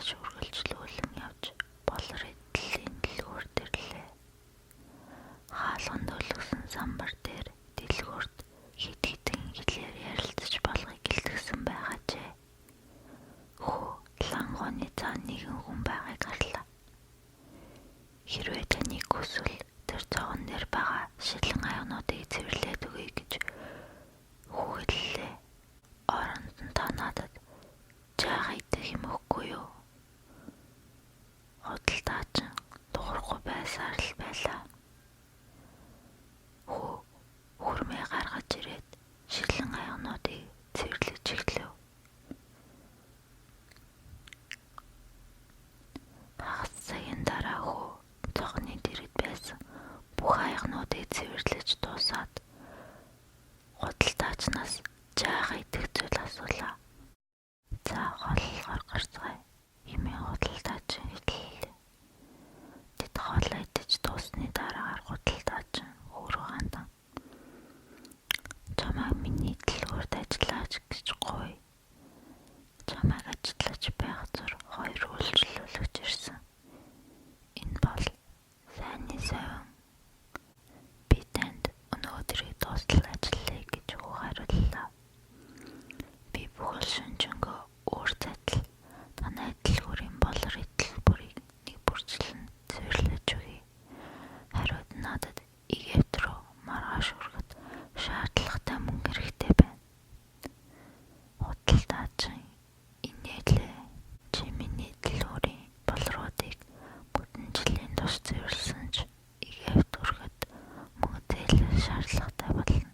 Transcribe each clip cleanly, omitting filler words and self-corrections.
Маргааш үргэлжлүүлэн явж болор эдлийн дэлгүүрт ирлээ. Хаалганд өлгөсөн самбар дээр дэлгүүрт хэд хэдэн хэлээр ярилцаж болохыг илтгэсэн байгаажээ. Хүү лангууны цаана нэгэн хүн байгааг харлаа. Хэрвээ таныг хүсвэл тэр цогон дээр байгаа шилэн аягнуудыг цэвэрлээд өгье гэж хүү хэллээ. Оронд нь та надад жаахан идэх юм өгөхгүй юу? Худалдаачин дуугарахгүй байсаар л байлаа. Хүү хөрмөө гаргаж ирээд шилэн аягнуудыг цэвэрлэж эхлэв. Хагас цагийн дараа хүү цогны дэргэд байсан бүх аягнуудыг цэвэрлэж дуусаад худалдаачнаас жаахан идэх зүйл асуулаа. За хооллохоор гарцгаая хэмээн худалдаачин хэллээ. Тэд хоолоо идэж дууссаны дараагаар худалдаачин хүү рүү хандан "Чамайг миний дэлгүүрт ажиллаач гэж гуйя. Чамайг ажиллаж байх зур хоёр үйлчлүүлэгч ирсэн. Энэ бол сайнны совин. Би танд өнөөдрийг дуустал ажиллая гэж хүү хариуллаа. Би бүхэл шөнөжингөө өөр зайдал танай дэлгүүрийн болор эдэл бүрийг нэг бүрчлэн цэвэрлэж өгье. Хариуд нь надад Египет рүү маргааш хүрэхэд шаардлагатай мөнгө хэрэгтэй байна. Худалдаачин инээлээ. Чи миний дэлгүүрийн болруудыг бүтэн жилийн турш цэвэрлэсэн ч Египет хүрэхэд мөнгө зээлэх шаардлагатай болно.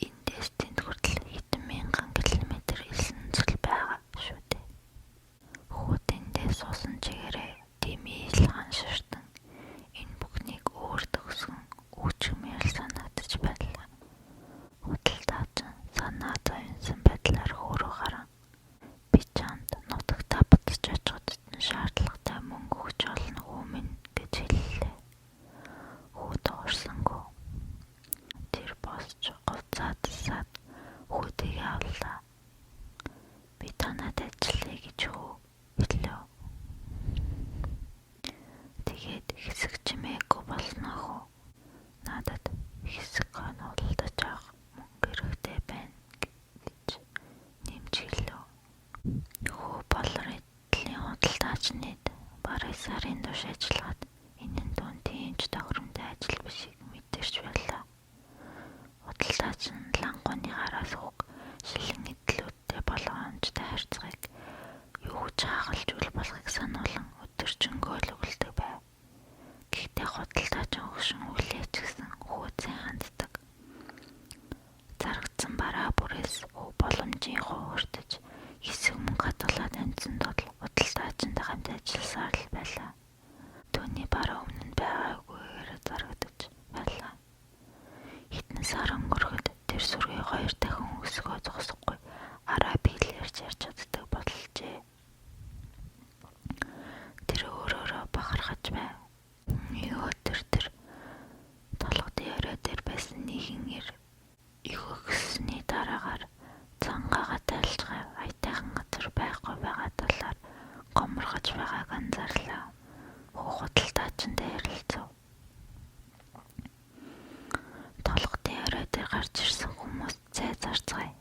Эндээс тэнд хүртэл хэдэн мянган километр элсэн байгаа шүү дээ. Хүү тэндээ суусан чигээрээ дэмий ил ханширтан энэ бүхнийг өөр төгсгөн үүчгмээр л санагдаж байлаа. Худалдаачин санаа зовсон байдлаар хүү рүү гаран би чамд нутагтаа буцаж очиход шаардлагатай мөнгө өгч олно хүү минь гэж хэллээ. Хүү дуурсангүй. Тэр босч хувцаа засаад хүүтэйгээ авлаа. Би танад ажиллая гэж хүү хэллээ. Тэгээд хэсэг чимээгүй болно хүү. Надад хэсэг хойно худалдаж авах мөнгө хэрэгтэй байна гэж нэмж хэллээ. Хүү болор эдлийн худалдаачныг бараг сарын турш ажиллахад энэ нь түүнд тийм ч тохиромжтой ажил бишийг мэдэрч байлаа. Худалдаачин лангууны гараас хүүг шилэн эдлүүдтэй болгоомжтой харьцахыг, юу ч хагалж үл болохыг сануулан өдөржингөө л өгөлдөг байв. Гэхдээ худалдаачин хөгшин хүлээч гэсэн хүү сайн ханддаг. Зарагдсан бараа бүрээс хүү боломжийн хувь хүртэж хэсэг мөнгө хадгалаад амжсан тул худалдаачинтай хамт ажилласаар л байлаа. Түүний бараа өмнө нь байгаагүйгээр зарагдаж байлаа. Хэдэн сар өнгөрөхөд тэр сүргийг хоёр дахин өсгөө зогсохгүй араб хэлээр ярьж чаддаг болжээ. Тэр өөрөөрөө бахархаж байв. Нэг өдөр тэр толгодын орой дээр байсан нэгэн эр их өгссөний дараагаар цангаагаа тайлжгаа аятайхан газар байхгүй байгаа талаар гоморхож байгааг анзаарлаа. Хүү худалдаачинтай ярилцав. Толгодын орой дээр гарч ирсэн хүмүүс цай зарцгаая.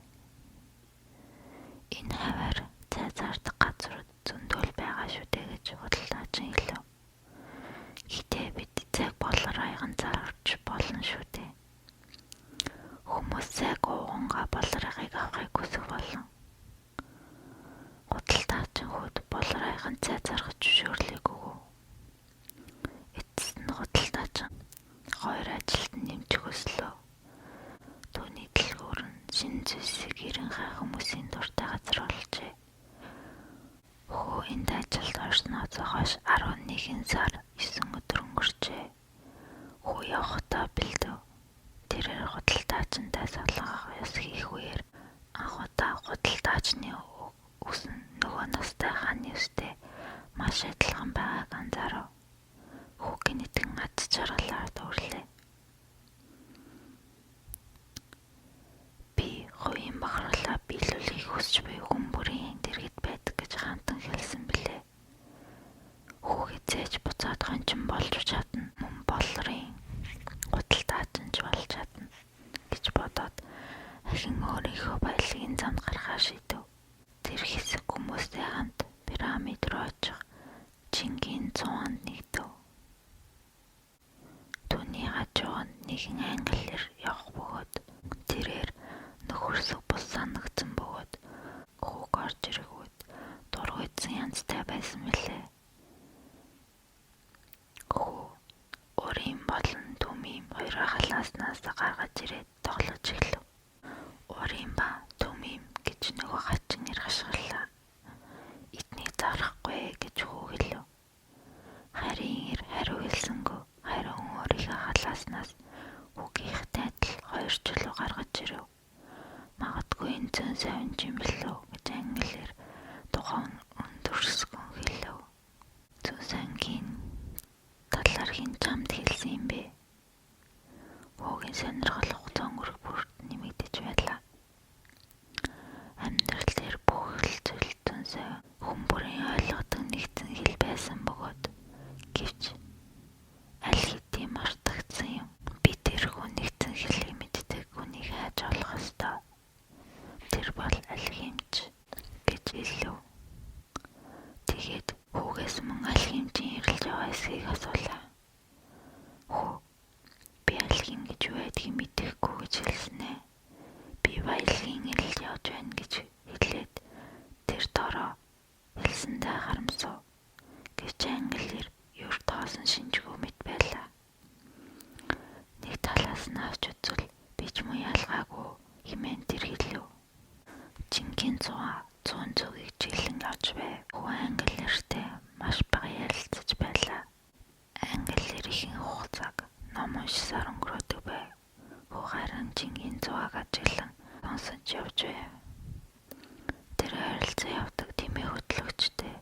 Энэ хавиар цай зардаг газрууд зөндөө л байгаа шүү дээ гэж худалдаачин хэлэв. Гэхдээ бид цайг болор аяган зарж болно шүү дээ. Хүмүүс цайг уугангаа болор аягыг авахыг хүсэх болно. Худалдаачин хүүд болор аяган цай зарах зөвшөөрлийг өгөв. Эцэст нь худалдаачин хоёр ажилтан нэмж хүслээ. Түүний дэлгүүр нь шинэ зүйлсийг эрен хай хүмүүсийн дуртай газар болжээ. Хүү энд ажилд орсноос хойш 11 сар 9 өдөр өнгөрчээ. Хүү явахдаа бэлдэв. Тэрээр худалдаачинтай солонгох ёс хийх үеэр анх удаа худалдаачны үс нь нөгөө настай хааны үстэй маш адилхан байгааг анзаарав. Хүү гэнэтхэн аз жаргалаар дүүрлээ. Би хувийн бахархлаа биелүүлэхийг хүсч буй хүн бүрийн дэргэд байдаг гэж хаан хончин болж чадна. Мөн болрын худалдаачин ч болж чадна гэж бодоод ахин өөрийнхөө баялагын замд гарахаар шийдэв. Тэр хэсэг хүмүүстэй хамт пирамид руу очих Чингийн цуанд нэгдэв. Түүний хажууганд нэгэн англиэр явах бөгөөд тэрээр нөхөрсөг бус санагдсан бөгөөд хүүг орж ирэх үед дургүйцэн янзтай байсан билээ. Хүү Урим болон Түмим хоёроо халааснаас гаргаж ирээд тоглож эхлэв. Урим ба Түмим гэж нөгөө хачин эр хашгирлаа. Эднийг зарахгүй гэж хүү хэлэв. Харин эр хариу хэлсэнгүй. Харин өөрийнхөө халааснаас хүүгийнхтэй адил хоёр чулуу гаргаж ирэв. Магадгүй энэ зүүн совинж юм билүү гэж англиэр тухайн өндөрсгөн хэлэв. Зүүн сангийн талаар хэн чамд хэлсэн юм бэ? Хүүгийн сонирхол хугацаа өнгөрөх бүрт нэмэгдэж байлаа. Амьдрал дээр бүх л зүйл зүүн совин хүн бүрийн ойлгодог нэгдсэн хэл байсан бөгөөд гэвч аль хэдийн мартагдсан юм. Би тэрхүү нэгдсэн хэлийг мэддэг хүнийг хайж олох ёстой. Тэр бол алхимч гэж хэлэв. Тэгээд хүүгээс мөн алхимчийн эрэлж яваа эсхийг асуулаа. Хүү би алхим гэж юу байдгийг мэдэхгүй гэж хэлсэн ээ. Би баялагын эрэлж явж байна гэж хэлээд тэр дороо хэлсэндээ харамсав. Гэвч англиэр ер тоосон шинжгүй мэт байлаа. Нэг талаас нь авч үзвэл би ч мөн ялгаагүй хэмээн тэр хэлэв. Чингийн цугаа зүүн зүгийг чиглэн явж байв. Хүү англи эртэй маш бага ярилцаж байлаа. Англи эр ихэнх хугацааг ном уншсаар өнгөрөөдөг байв. Хүү харин Чингийн цугааг ажиглан сонсож явж байв. Тэр ойролцоо явдаг тэмээ хөтлөгчтэй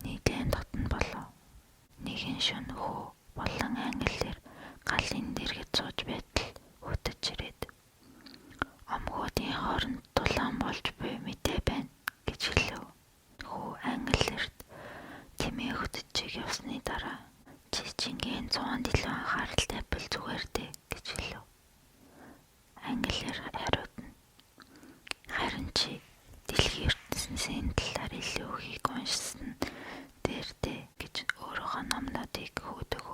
нийлээн дотно болов. Нэгэн шөнө хүү болон англи эр галын дэргэд сууж байтал хөтөж ирээд "Омгуудын хооронд тулаан болж буй мэдээ байна" гэж хэлэв. Хүү англи эрт тэмээ хөтөчийг явсны дараа "Чи Чингийн цуганд илүү анхаарал тавьбал зүгээр дээ" гэж хэлэв. Англи эр хариуд нь "Харин чи дэлхийн ертөнцийн талаар илүү ихийг уншсан дээр дээ" гэж өөрийнхөө номнуудыг хөөдөг.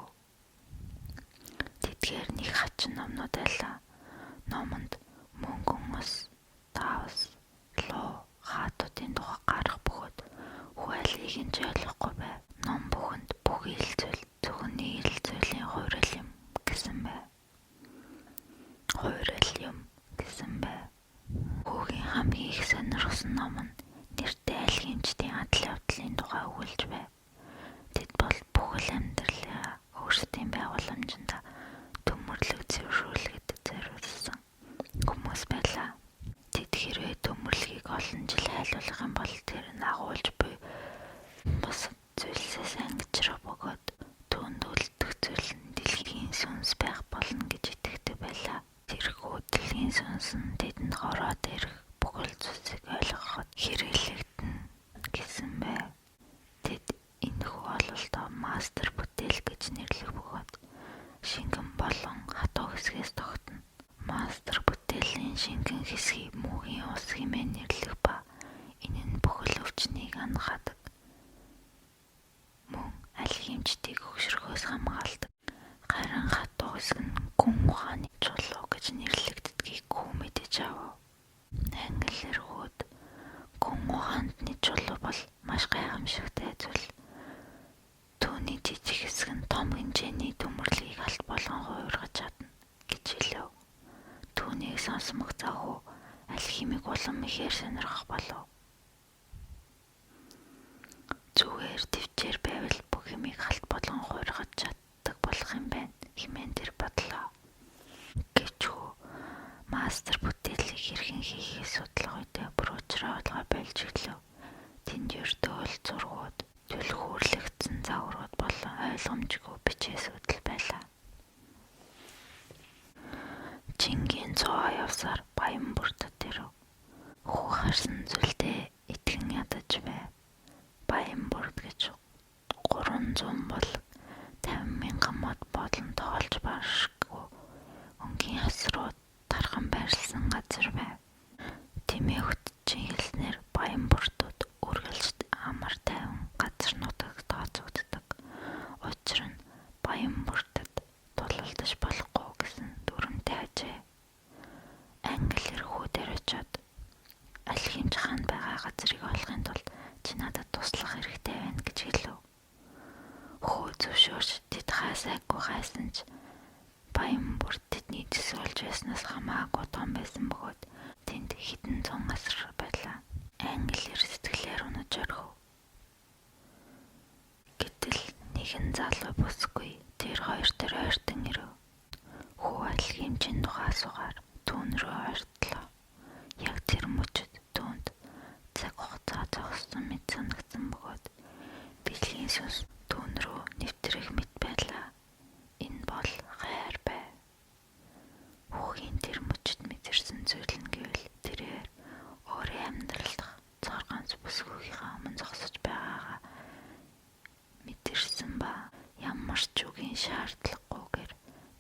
Тэдгээр нэг хачин номнууд байлаа. Номонд мөнгөн ус, давс, луу, хаатуудын тухай гарах бөгөөд хүү алийг нь ч ойлгохгүй байв. Ном бүхэнд бүх ил зүйл зөвхөн нэг л зүйлийн хувирал юм гэсэн байв. Хувирал юм гэсэн байв. Хүүгийн хамгийн их сонирхсон ном нь нэртэй алхимчдын адал явдлын тухай өгүүлж байв. Тэд бол бүхэл амьдралаа өөрсдийн байгууламжинд төмөрлөг цэвэршүүлэхэд зориулсан хүмүүс байлаа. Тэд хэрвээ төмөрлөгийг олон жил хайлуулах юм бол тэр нь агуулж буй бусад зүйлсээс ангижрах бөгөөд түүнд үлдэх зүйл нь дэлхийн сүнс байх болно гэж итгэдэг байлаа. Тэрхүү дэлхийн сүнс нь тэдэнд хорвоо дээрх бүхэл зүйлсийг ойлгоход хэрэглэгдэнэ гэсэн байв. Тэд энэхүү ололтоо мастер бүтээл гэж нэрлэх бөгөөд шингэн болон хатуу хэсгээс тогтоно. Мастер бүтээлийн шингэн хэсгийг муугийн ус хэмээн нэрлэх ба энэ нь бүхэл өвчнийг анагадаг. Мөн алхимчдыг хөгшрөхөөс хамгаалдаг. Харин хатуу хэсэг нь гүн ухааны чулуу гэж нэрлэгддгийг хүү мэдэж авав. Англиэр хүүд гүн ухаандны чулуу бол маш гайхамшигтай зүйл. Түүний жижиг хэсэг нь том хэмжээний төмөрлөгийг алт болгон хувиргаж чадна гэж хэлэв. Түүнийг сонсомогцоо хүү алхимыг улам ихээр сонирхох болов. Зүгээр тэвчээр байвал бүх юмыг алт болгон хувиргаж чаддаг болох юм байна хэмээн тэр бодлоо. Гэвч хүү мастер бүтээлийг хэрхэн хийхээ судлах үедээ бүр учраа ойлгоо болж эхлэв. Тэнд ердөө л зургууд, түлхүүрлэгдсэн загварууд болон ойлгомжгүй бичээсүүд л байлаа. Чингийн цоо явсаар баян бүрдэд ирэв. Хүү харсан зүйлдээ итгэн ядаж байв. Баян бүрд гэж 300 бол болохын тулд чи надад туслах хэрэгтэй байна гэж хэлв. Хүү зөвшөөрч тэд хайсайгүй хайсан ч баян бүр тэдний төсөөлж байснаас хамаагүй том байсан бөгөөд тэнд хэдэн зуун асар байлаа. Англиэр сэтгэлээр унаж орхив. Гэтэл нэгэн залуу бүсгүй тэр хоёр дээр ойртон ирэв. Хүү алхимчийн тухай асуугаар түүн рүү ойртлоо. Яг тэр мөчид түүнд цаг хугацаа зогссон мэт санагдсан бөгөөд бэлгийн сүнс түүн рүү нэвтрэх мэт байлаа. Энэ бол хайр байв. Хүүхийн тэр мөчид мэдэрсэн зүйл нь гэвэл тэрээр өөрийн амьдрал дахь цор ганц бүсгүйгийнхээ өмнө зогсож байгаагаа мэдэрсэн ба ямар ч үгийн шаардлагагүйгээр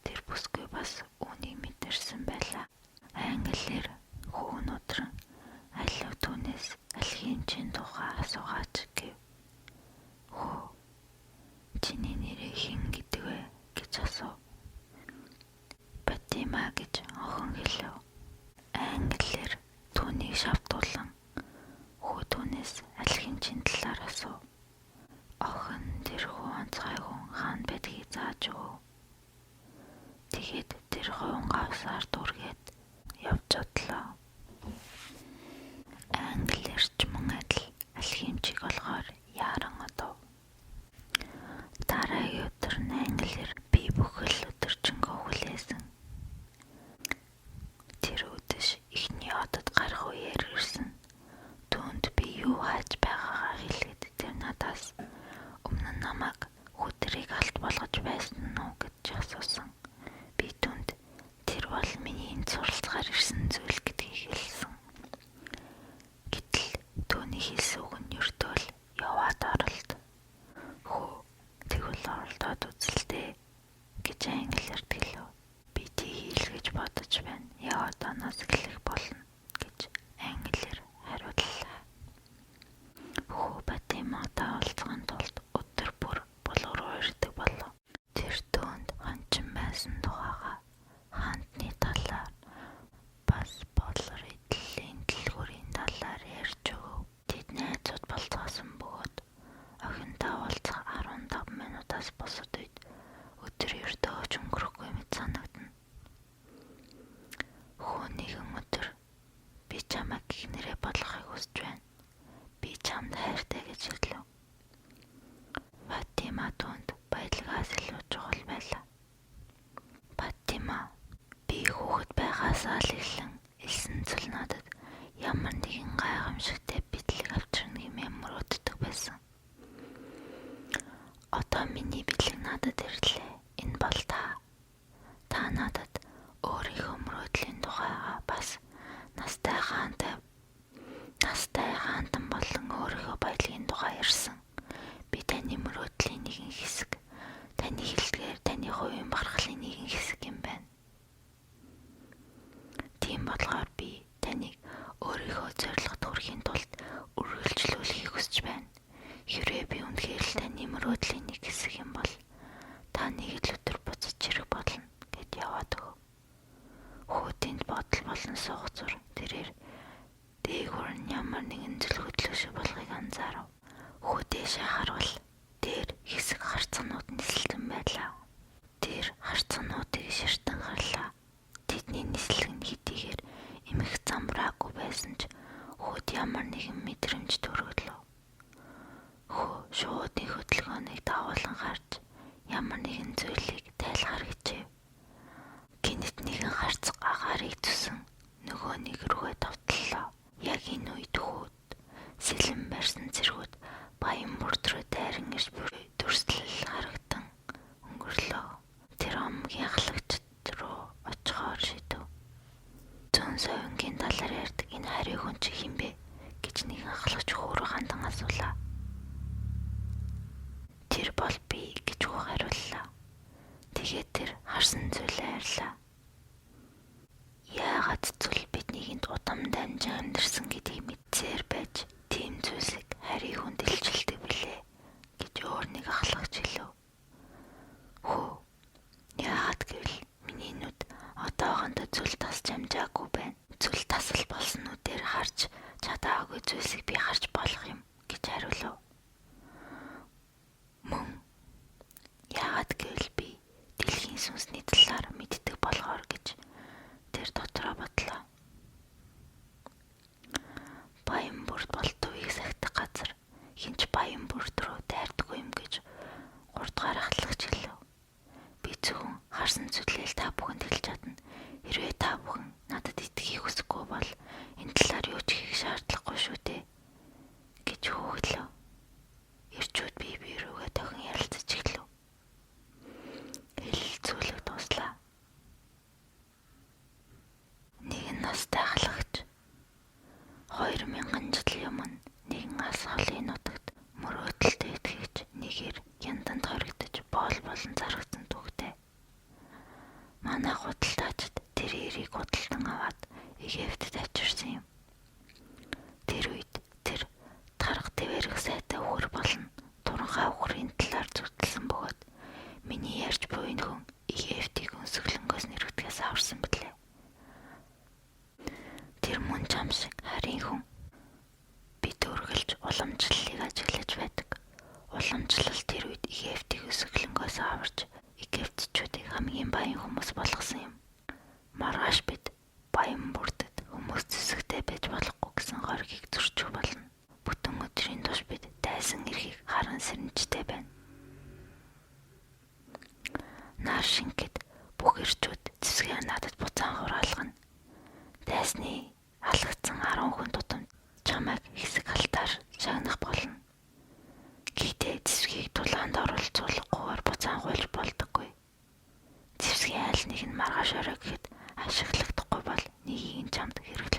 тэр бүсгүй бас үүнийг мэдэрсэн байлаа. Англиэр хүү нудран алив түүнээс алхимчийн тухай асуугаач гэв. Хүү чиний нэрийг хэн гэдэг вэ гэж асуув. Батима гэж охин хэлэв. Англиэр түүнийг шавтуулан хүү түүнээс алхимчийн талаар асуув. Охин тэр хүү онцгой хүн хаана байдгийг зааж өгөв. Тэгээд тэр хувин гавсаар дүүргээд явж одлоо. Англиэр ч мөн адил алхимчийг олохоор яаран одов. Дараагийн өдөр нь англиэр би бүхэл өдөржингөө хүлээсэн. Тэр үдэш эхний одод гарах үеэр ирсэн. Түүнд би юу хайж байгаагаа хэлэхэд тэр надаас өмнө нь намайг хүдрийг алт болгож байсан уу гэж асуусан. Би түүнд тэр бол миний энд суралцахаар ирсэн зүйл гэдгийг хэлсэн. Гэтэл түүний хэлсэн үг нь ердөө л яваад оролт. Хөө тэгвэл оролдоод үзэл дээ гэж англиар хэлв. Би тийг хийл гэж бодож байна. Яг одооноос эхлэх болно гэж англиар хариуллаа. Хүү Батиматай уулзахын тулд өдөр бүр булган руу ирдэг болов. Тэр түүнд хончин байсан тухайгаа хаантны талаар бас болор эдлийн дэлгүүрийн талаар ярьж өгөв. Тэд найзууд болцоосон бөгөөд охинтой уулзах 15 минутаас бусад үед өдөр ердөө ч өнгөрөхгүй мэт санагдана. Хүү нэгэн өдөр би чамайг эхнэрээ болгохыг хүсэж байна. Би чамд хайртай гэж хэлв. Фатима түүнд баялагаас илүү чухал байлаа. Фатима би хүүхэд байгаасаа л эхлэн элсэн зүйл надад ямар нэгэн гайхамшигтай бэлэг авчирна хэмээн мөрөөддөг байсан. Одоо миний бэлэг надад ирлээ. Энэ бол та. Та надад өөрийнхөө мөрөөдлийн тухайгаа бас настай хаантай настай хаантан болон өөрийнхөө баялагын тухай ярьсан. Би таны мөрөөдлийн нэгэн хэсэг, таны хэлдгээр таны хувийн бахархлын нэгэн хэсэг юм байна. Тийм болохоор би таныг өөрийнхөө зорилгод хүрэхийн тулд үргэлжлүүлэхийг хүсэж байна. Хэрвээ би үнэхээр л таны мөрөөдлийн нэг хэсэг юм бол та нэг л өдөр буцаж ирэх болно гэд яваад өгөв. Хүү тэнд бодол болон суух зур тэрээр дээгүүр нь ямар нэгэн зүйл хөдлөх шиг болохыг анзаарав. Хүү дээшээ харвал дээр хэсэг харцаанууд нислэгдэн байлаа. Тэр харцаануудыг ширтэн харлаа. Тэдний нислэг нь хэдийгээр эмх замбраагүй байсан ч хүүд ямар нэгэн мэдрэмж төрөглөө. Хүү шуудын хөдөлгөөнийг дагуулan харж ямар нэгэн зүйлийг тайлахар хичээв. Гэнэт нэгэн харц агаарыг зүсэн нөгөө нэг рүүгээ товтлоо. Яг энэ үед хүүд сэлэн барьсан цэргүүд баян бүрд рүү дайран ирж дүрслэл харагдан өнгөрлөө. Тэр омгийн ахлагчид руу очихоор шидэв. Зүүн совингийн талаар ярьдаг энэ харийн хүн чи хэн бэ гэж нэгэн ахлагч хүү рүү хандан асуулаа. Тэр бол би гэж хүү хариуллаа. Тэгээд тэр харсан зүйлээ ярьлаа. Яагаад зүйл бидний энд удам дамжин амьдарсан гэдгийг мэдсээр байж тийм зүйлсийг харийн хүнд илчилдэг билээ гэж өөр нэг ахлагч хэлэв. Хүү яагаад гэвэл миний нүд одоохондоо зүйл тасч амжаагүй байна. Зүйл тасал болсон нүдээр харж чадаагүй зүйлсийг би харж болох Уламжлалыг ажиглаж байдаг. Уламжлал тэр үед Египтийг өсгөлөнгөөс аварч Египтчүүдийг хамгийн баян хүмүүс болгосон юм. Маргааш бид баян бүрдэд хүмүүс зэвсэгтэй байж болохгүй гэсэн горьгийг зөрчих болно. Бүтэн өдрийн турш бид дайсан эрхийг харан сэрэмжтэй байна. Нар шингэхэд бүх эрчүүд зэвсгээ надад буцаан хураалгана. Дайсны алагдсан 10 хүн тутамд чамайг хэсэг алтаар шагнах болно. Гэхдээ зэвсгийг тулаанд оролцуулахгүйгээр буцаан хуйлж болдоггүй. Зэвсгийн аль нэг нь маргааш орой гэхэд ашиглагдахгүй бол нэгийг нь чамд хэрэглэх